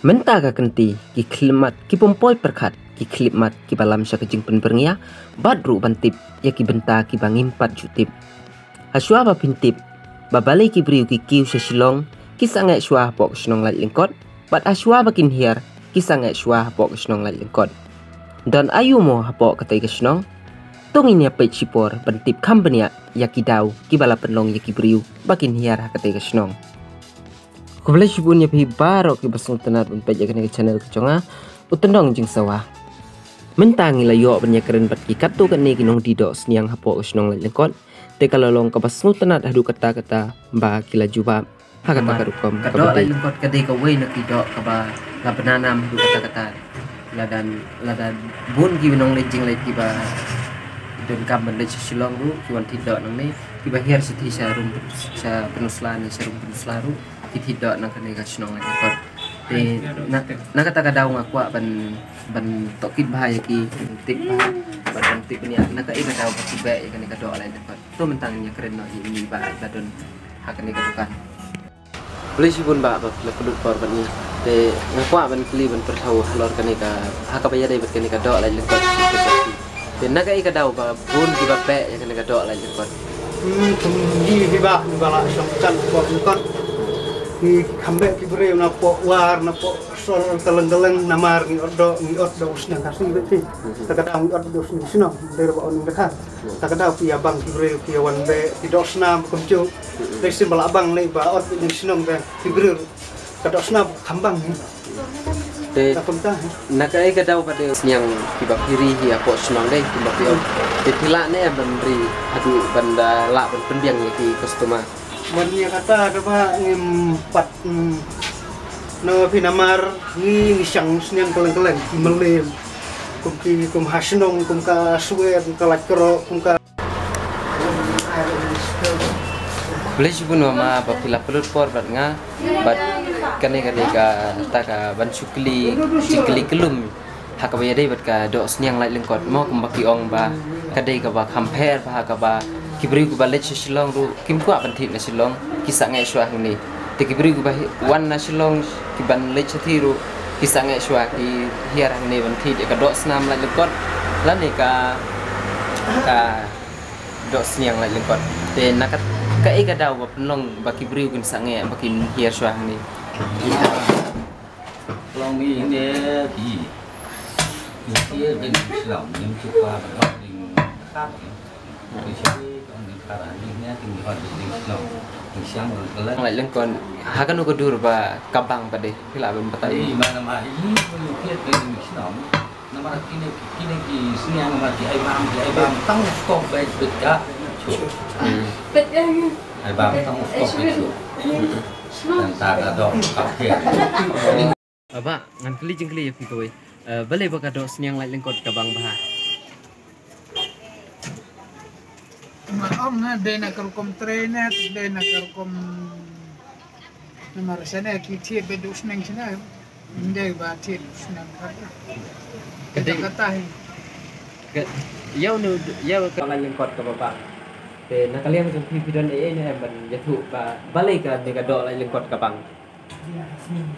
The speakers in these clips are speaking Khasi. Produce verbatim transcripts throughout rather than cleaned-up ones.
Mynta ka kynti, ki khyllipmat ki bym poi pyrkhat, ki khyllipmat kiba lam sha ka jingpynbyrngia, bad ruh ban tip ïa ki bynta kiba ngim pat ju tip. Hashwa ba phin tip ba balei ki briew ki kiew sha Shillong, ki sangeh shwa hapoh ka shnong Laitlyngkot, bad hashwa ba kin hiar, ki sangeh shwa hapoh ka shnong Laitlyngkot. Don aïu mo hapoh katei ka shnong? To ngin ïa peit shipor ban tip kham bniah ïa ki daw kiba la pynlong ïa ki briew ba kin hiar ha katei ka shnong. Khublei shibun ïa phi baroh kiba sngewtynnat ban peit ïa kane ka channel ka jong nga, U Tyndong Jingsawa. Mynta ngi la ïoh ban ïakren bad ki katto katne ki nongdie doh sniang hapoh ka shnong Laitlyngkot. Te ka la long kaba sngewtynnat haduh katta katta ba ki la jubab ha kata ka rukom kaba dei. Ka doh Laitlyngkot ka dei kawei na ki doh kaba la bna nam haduh katta katta. Lada, lada bun ki nongleit jingleit kiba donkam ban leit sha Shillong ruh, ki wan thied doh nangne, kiba hiar sha thied sha Rum, sha Pynursla ne sha Rum Pynursla ruh, ki thied doh na kane ka shnong Laitlyngkot. Te na, na kata ka daw nga kwah ban, ban tohkit bha ïa ki, ban tip bha, ban, ban tip bniah na kaei ka daw ba ki beh ïa kane ka doh Laitlyngkot. To mynta ngin ïakren noh ïa ine i bah ba don ha kane ka dukan. Khublei shibun bah ba phi la pynlut por bad ngi. Te nga kwah ban kylli ban pyrthuh halor kane ka, ha kaba ïadei bad kane ka doh Laitlyngkot. Te na kaei ka daw ba bun kiba beh ïa kane ka doh Laitlyngkot? Hmm, kumne hi bah, ngi ba la shong kan por Laitlyngkot. Ngi kham beh ki briew napoh War, napoh Sor, Kylleng Kylleng, namar ngi ot doh, ngi ot doh u sniang Khasi beit hi. Ta ka daw ngi ot doh u sniang shnong, dei ba ong da ka. Ta ka daw ki ïa bang ki briew ki ïa wan beh, ki doh snam kumjuh. Dei shisien ba la bang lei ba ot beit shnong beit ki briew. Ka doh snam kham bang hi. Te na kumta hi. Na kaei ka daw ba dei sniang kiba phi ri hi hapoh shnong dei kumba phi ong. Te phi lah ne em ban ri haduh ban da lah ban pynbiang ïa ki customer. Ban ïa kata da ba ngim pat, mm, no phi namar ngi, ngi shang sniang Kylleng Kylleng, ki Mylliem. Kum ki, kum ha shnong, kum ka Swer, kum ka Laitkroh, kum ka. Khublei shibun mama ba phi la pynlut por bad nga, bad kane ka dei kata ka ban shu kylli, shu kylli kyllum ha kaba ïadei bad ka doh sniang Laitlyngkot mo, kumba ki ong ba ka dei kaba kham pher bha ha kaba ki briew kiba leit sha Shillong ruh kim kwah ban thied na Shillong, ki sangeh shwa hangne. Te ki briew kiba hi-, wan na Shillong ki ban leit sha thied ruh ki sangeh shwa, ki hiar hangne ban thied ïa ka doh snam Laitlyngkot lane ka, ka doh sniang Laitlyngkot. Te na ka, kaei ka daw ba pynlong ba ki briew kin sangeh, ba kin hiar shwa hangne? Long mi ne ki. Ni ki ben Islam, ni ki pa ba ding khat. Ni ki pa ni khat ni ne ki ni hot ding Islam. Ni siang Laitlyngkot. Ha kano ka dur ba ka bang pat de, phi lah ban batai? Ni mana ma hi ni ki ben Islam. Namar kine, kine ki sniang namar ki ai bam, ki ai bam tang stok beit beit ka. Hmm. Ai bam tang stok beit. Dan ta ka doh ka pher. Aba, ngan kylli jingkylli ïa phi kawei. Eh, balei ba ka doh sniang Laitlyngkot ka bang bha? Ma ong na dei na ka rukom trei na, dei na ka rukom Namar shane ki thied beit u sniang shane. Ym dei ba thied u sniang kata. Ka dei kata hi. Ka, ïa u nu, ïa ka Laitlyngkot kaba bang. Te na ka liang jong phi phi don ei ei ne em ban ïathuh ba balei kane ka doh Laitlyngkot ka bang. Ïa ka sniang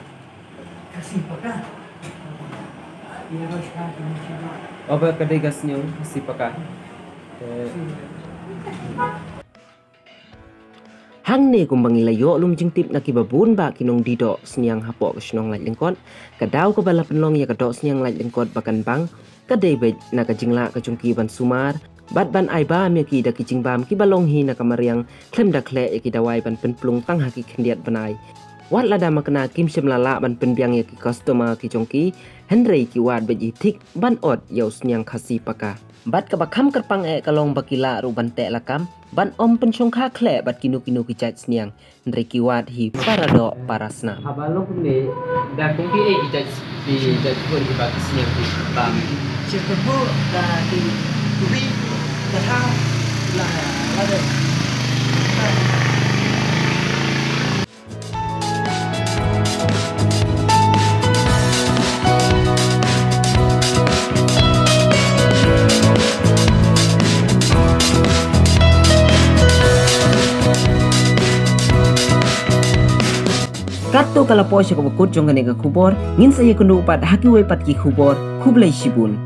Khasi Paka. Ïa ka sniang Khasi Paka. O ba ka dei ka sniang Khasi Paka. Te Hangne kumba ngi la ïoh lum jingtip na kiba bun bah ki nongdie doh sniang hapoh ka shnong Laitlyngkot, ka daw kaba la pynlong ïa ka doh sniang Laitlyngkot ba kan bang ka dei beit na ka jinglah ka jong ki ban sumar bad ban ai bam ïa ki da ki jingbam kiba long hi na ka mariang khlem da khleh ïa ki dawai ban pynplung tang ha ki khyndiat bnai. Wat lada ma kane kim shym la lah ban pynbiang ïa ki customer ki jong ki, hynrei ki wad beit hi thik ban ot ïa u sniang Khasi Paka. Bad kaba kham kyrpang eh ka long ba ki lah ruh ban teh lakam ban ym pynshongkha khleh bad kino kino ki jait sniang, hynrei ki wad hi para doh para snam. Haba long kumne, da kum ki ei ki jait, ki jait khun kiba ki sniang ki bam? Ki kyrbu, da ki kubi, da ha, la, la dei. Katto ka la poi sha kaba kut jong kane ka khubor, ngin sa ïakynduh pat ha kiwei pat ki khubor. Khublei shibun.